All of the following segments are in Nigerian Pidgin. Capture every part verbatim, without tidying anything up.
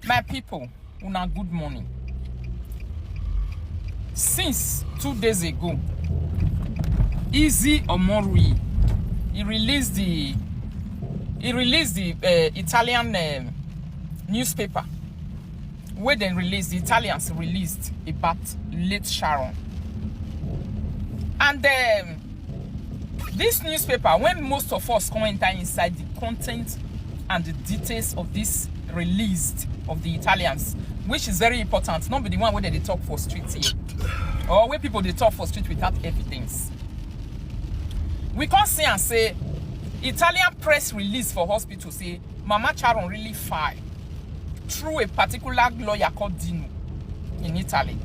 My people, una good morning. Since two days ago, Easy Omorui, he released the he released the uh, Italian um, newspaper where they released the Italians released about late Sharon, and um, this newspaper, when most of us come enter inside the content and the details of this released of the Italians, which is very important, not be the one where they talk for street here or where people they talk for street without evidence. We can't see and say Italian press release for hospital say Mama Sharon really file through a particular lawyer called Dino in Italy.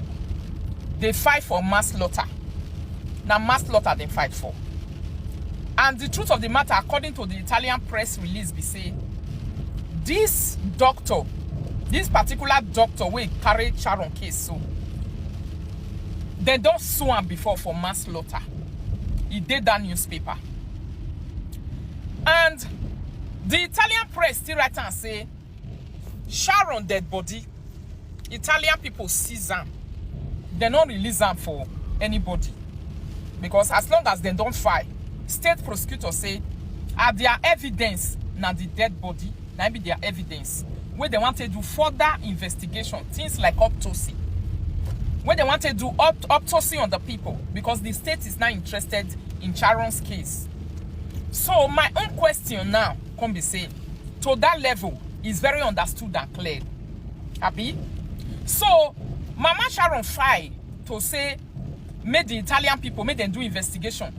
They fight for manslaughter. Now manslaughter they fight for. And the truth of the matter, according to the Italian press release, be say this doctor, this particular doctor will carry Sharon case so they don't sue him before for manslaughter. He did that newspaper. And the Italian press still write and say Sharon dead body, Italian people seize am. They no release am for anybody because as long as they don't file, state prosecutor say are their evidence na the dead body na be their evidence. Where they want to do further investigation, things like autopsy. Where they want to do aut- autopsy on the people because the state is not interested in Sharon's case. So my own question now come be say to that level is very understood and clear. Abi? So Mama Sharon file to say make the Italian people make them do investigation.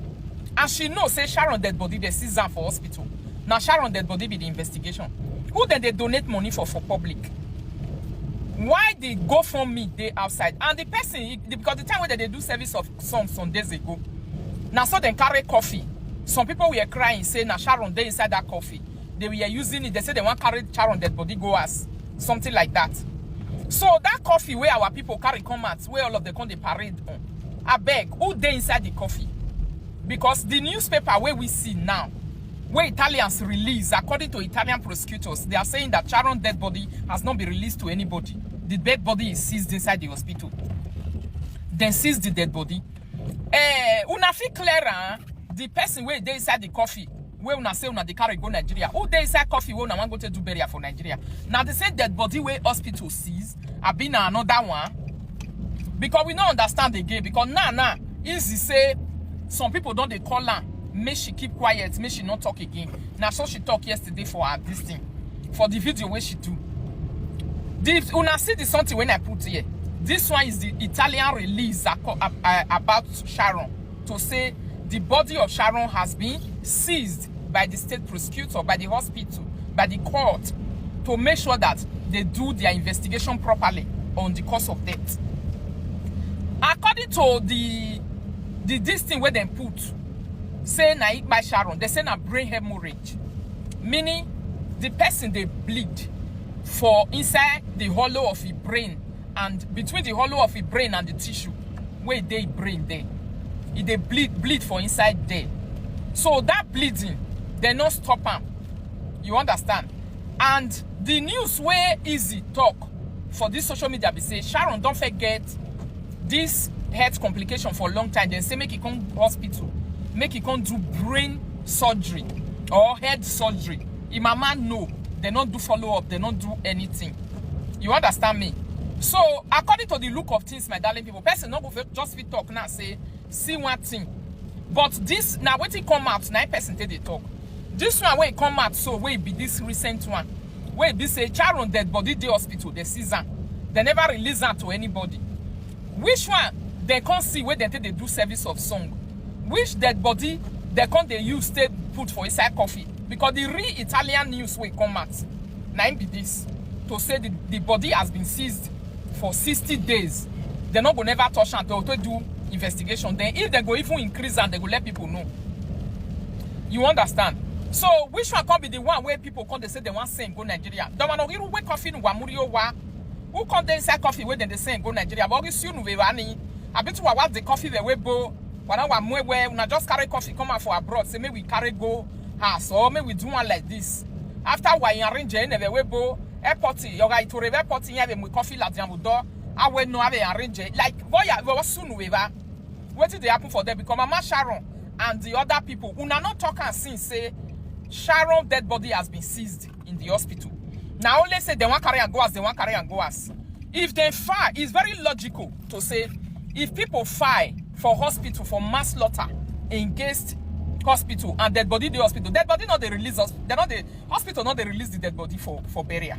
And she know say Sharon dead body they seize am for hospital. Now Sharon dead body be the investigation. Who then they donate money for for public? Why the GoFundMe dey outside? And the person, because the time when they do service of song some days ago, now so then carry coffee. Some people were crying say na Sharon dey inside that coffee. They were using it. They say they want carry Sharon dead body go as something like that. So that coffee where our people carry come out, where all of them come they parade on. I beg, who dey inside the coffee? Because the newspaper where we see now, where Italians release, according to Italian prosecutors, they are saying that Sharon dead body has not been released to anybody. The dead body is seized inside the hospital. Then seize the dead body. Eh, una fit clear am. The person wey dey inside the coffee, wey una say una dey carry go Nigeria. Who dey inside coffee wey una wan go take do burial for Nigeria? Na the same dead body wey hospital seize, abi na another one? Because we no understand again. Because now now, Easy say some people don dey call am, make she keep quiet, make she no talk again. Na so she talk yesterday for her this thing, for the video wey she do. The, una see the something when I put here. This one is the Italian release aco- ab- uh, about Sharon to say the body of Sharon has been seized by the state prosecutor, by the hospital, by the court to make sure that they do their investigation properly on the cause of death. According to the the this thing where they put, say na it by Sharon, they say na brain hemorrhage, meaning the person they bleed for inside the hollow of the brain and between the hollow of the brain and the tissue where they brain there, it they bleed bleed for inside there. So that bleeding, they no stop am. You understand? And the news where Easy talk for this social media be say Sharon don't forget this health complication for a long time. Then say make it come hospital, make it come do brain surgery or head surgery. Im mama no, they not do follow up, they not do anything. You understand me? So according to the look of things, my darling people, person not go fit- just fit talk now say see one thing. But this now wetin come out, nine person take dey talk. This one wey come out so wey be this recent one, wey be say Sharon dead body dey hospital, they seize am, they never release am to anybody. Which one they can't see where they take they do service of song? Which dead body they can't they use stay put for inside coffee? Because the real Italian news wey come out, na im be this to say the, the body has been seized for sixty days. They not go never touch am to, to do investigation. Then if they go even increase and they go let people know. You understand? So which one can be the one where people come they say they want send go Nigeria? The one who wake coffin wa muri o wa. Who come dey inside coffee wey dem dey send go Nigeria? But you no be running. Abi to what the coffee wey bo. Wana wa mwe we una just carry coffee come out for abroad. Say make we carry go house or make we do one like this. After wa arrange in the way bo. Airport, yoga itorebe airport, yin ave mu coffee la diambu do. Awe no ave arrange. Like, boya, we soon we va. Wetin dey happen for there? Because Mama Sharon and the other people, una no talk and since say Sharon dead body has been seized in the hospital. Now only say they want carry and go as they want carry and go as. If they fire, it's very logical to say if people fire for hospital for manslaughter in Guest Hospital and dead body the hospital, dead body not they release us, they not the hospital not they release the dead body for for burial.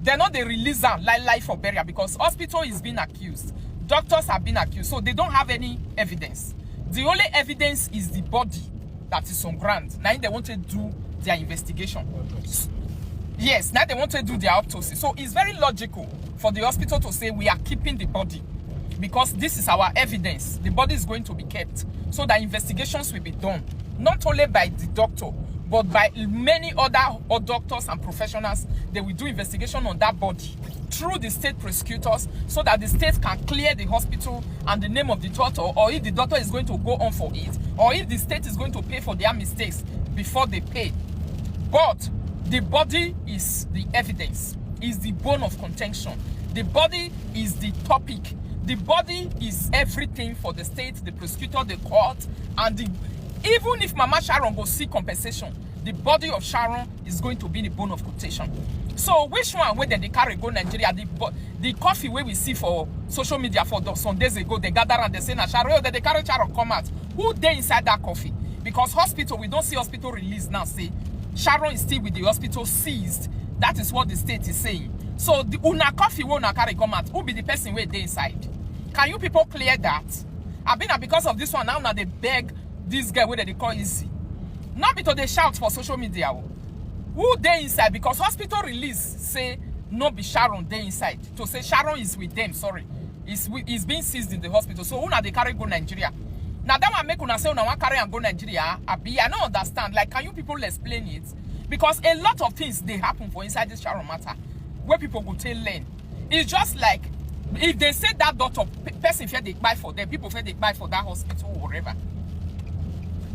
They not they release them like life for burial because hospital is being accused, doctors have been accused, so they don't have any evidence. The only evidence is the body that is on ground. Now they want to do their investigation. Yes, now they want to do their autopsy. So it's very logical for the hospital to say we are keeping the body because this is our evidence. The body is going to be kept so that investigations will be done, not only by the doctor, but by many other, other doctors and professionals. They will do investigation on that body through the state prosecutors so that the state can clear the hospital and the name of the doctor, or if the doctor is going to go on for it, or if the state is going to pay for their mistakes before they pay. But the body is the evidence, is the bone of contention. The body is the topic. The body is everything for the state, the prosecutor, the court, and the, even if Mama Sharon go see compensation, the body of Sharon is going to be the bone of contention. So which one wey dem dey carry go Nigeria? The bo- the coffee wey we see for social media for the, some days ago, they gather and they say na Sharon, they dey carry Sharon come out. Who dey inside that coffee? Because hospital, we don't see hospital release now say Sharon is still with the hospital seized. That is what the state is saying. So the una coffee wey una carry come out, who be the person wey dey inside? Can you people clear that? I been because of this one now, now they beg this girl wey dem dey call Izzy. Not be to dey shout for social media. Oh. Who dey inside? Because hospital release say no be Sharon dey inside. To say Sharon is with them, sorry. Is wi- is being seized in the hospital. So una dey carry go Nigeria. Now that one make una say una wan carry and go Nigeria. Abi, I no understand. Like, can you people explain it? Because a lot of things they happen for inside this Sharon matter where people go take learn. It's just like if they say that doctor pe- person fear they buy for them, people fear they buy for that hospital or whatever.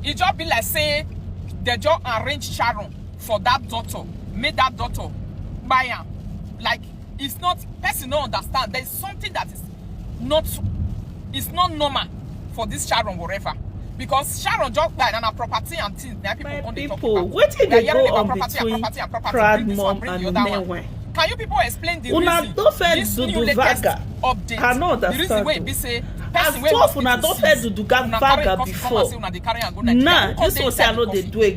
It just be like say they just arrange Sharon for that doctor, make that doctor buy am. Like, it's not, person no understand. There's something that is not, it's not normal for this Sharon whatever. Because Sharon just buy and her property and things that people My come dey talk people, about. wetin They dey are hearing go about on property and between property and property. Proud Bring this Mom one, bring the and other one. Menwe? Can you people explain the Una reason? don first This do new do latest vaga. Update. I no The reason understand. wey be say As person wey twelve una hospital don first seize, do do ga- una carry vaga coffee come before. and say una dey carry am go Nigeria. Now, Who come this dey one say I inside no the dey coffee? Do again.